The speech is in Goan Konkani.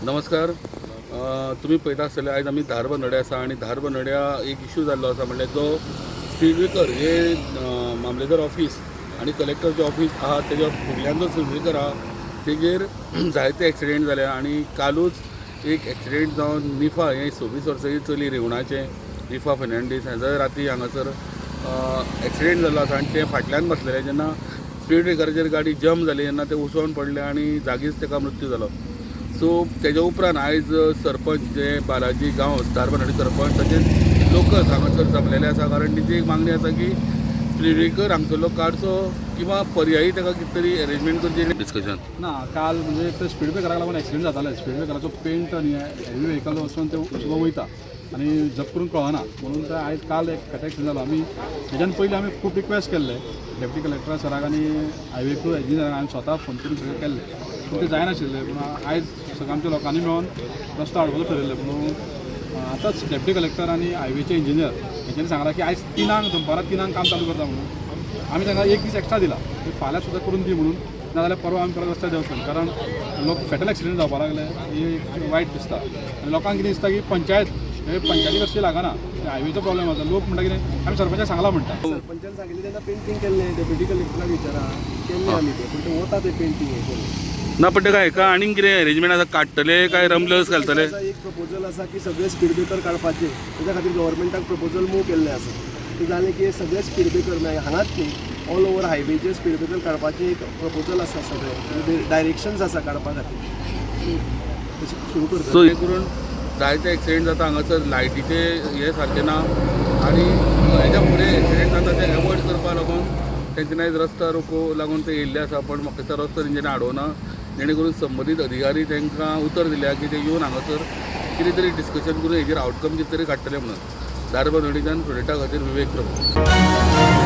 नमस्कार. तुमी पळयता आसतले, आयज आमी धारबांदोड्या आसा आनी धारबांदोड्या एक इशू जाल्लो आसा, म्हणल्यार जो स्पीड ब्रेकर हे मामलेदार ऑफीस आनी कलेक्टरचें ऑफीस आहा, तेज्या फुडल्यान जो स्पीड ब्रेकर आहा, तेजेर जायते एक्सिडेंट जाले आनी कालूच एक एक्सिडेंट जावन निफा हें 26 वर्साची चली, रिवणाचें निफा फर्नांडीस, हेजो राती हांगासर एक्सिडेंट जाल्लो आसा. आनी तें फाटल्यान बसलेलें जेन्ना स्पीड ब्रेकराचेर गाडी जम्प जाली तेन्ना तें उसळोन पडलें आनी जागीच ताका मृत्यू जालो. सो तेज्या उपरांत आयज सरपंच जे बालाजी गांवस, धारबांदोडे सरपंच, तशेंच लोकल हांगासर जमलेले आसा, कारण तेची एक मागणी आसा की स्पीड ब्रेकर हांगसरलो काडचो किंवा पर्यायी ताका कितें तरी अरेंजमेंट करची. डिस्कशन. ना, काल म्हणजे ते स्पीड ब्रेकराक लागून एक्सिडंट जाताले. स्पीड ब्रेकराचो पेंट आनी हेवी व्हेकल वचून ते सुद्दां वयता आनी जप करून कळना म्हणून ते आयज काल एक फेटल एक्सिडंट जालो. आमी हेज्यान पयलीं आमी खूब रिक्वेस्ट केल्ले डेप्युटी कलेक्टर सराक आनी हायवे क्रू इंजिनियराक. आमी स्वता फोन करून सगळें केल्लें, पूण तें जायनाशिल्लें. पूण आयज सगळ्या आमच्या लोकांनी मेळोन रस्तो हाडपाचो ठरयल्लें. म्हणून आतांच डेप्युटी कलेक्टर आनी हायवेचे इंजिनियर हेंच्यांनी सांगलां की आयज 3क, दनपारां 3क काम चालू करता म्हणून. आमी तांकां एक दीस एक्स्ट्रा दिला की फाल्यां सुद्दां करून दी म्हणून, नाजाल्यार परवा आमी परत रस्त्यार देंवतले, कारण लोक फेटल एक्सिडंट जावपाक लागले. ही एक वायट दिसता आनी लोकांक कितें दिसता की पंचायत हे पंचायती कशी लागना, हायवेचो प्रॉब्लेम आसा. लोक म्हणटा कितें, आमी सरपंचाक सांगलां म्हणटा. सरपंचान सांगिल्लें तेन्ना पेंटींग केल्लें. डेप्युटी कलेक्टराक विचारा, केल्लें आमी तें, पूण तें वता तें पेंटींग हें करून. ना, पण तेका हेका आनीक कितें अरेंजमेंट आसा? काडटले काय रमलर्स घालतले? आसा, एक प्रपोजल आसा की सगळे स्पीड ब्रेकर काडपाचे. तेच्या खातीर गव्हर्मेंटाक प्रपोजल मूव केल्लें आसा. तें जालें की सगळे स्पीड ब्रेकर, म्हळ्यार हांगाच न्ही, ऑल ओवर हायवेचेर स्पीड ब्रेकर काडपाचें एक प्रपोजल आसा. सगळे डायरेक्शन्स आसा काडपा खातीर. तशें सुरू करता. सो हे करून जायते एक्सिडेंट जाता हांगासर. लायटीचे हे सारकें ना आनी हेज्या फुडें एक्सिडेंट जाता ते एवॉयड करपा लागून तेंच्यांनी आयज रस्ता रोको लागून ते येयल्ले आसा. पण म्हाका दिसता रस्तो तेंच्यांनी आडोवना, जेणे करून संबंदीत अधिकारी तांकां उतर दिल्या की ते येवन हांगासर कितें तरी डिस्कशन करून हेजेर आवटकम कितें तरी काडटले म्हणून. धारबांदोडेच्यान प्रोजेक्टा खातीर विवेक प्रभू.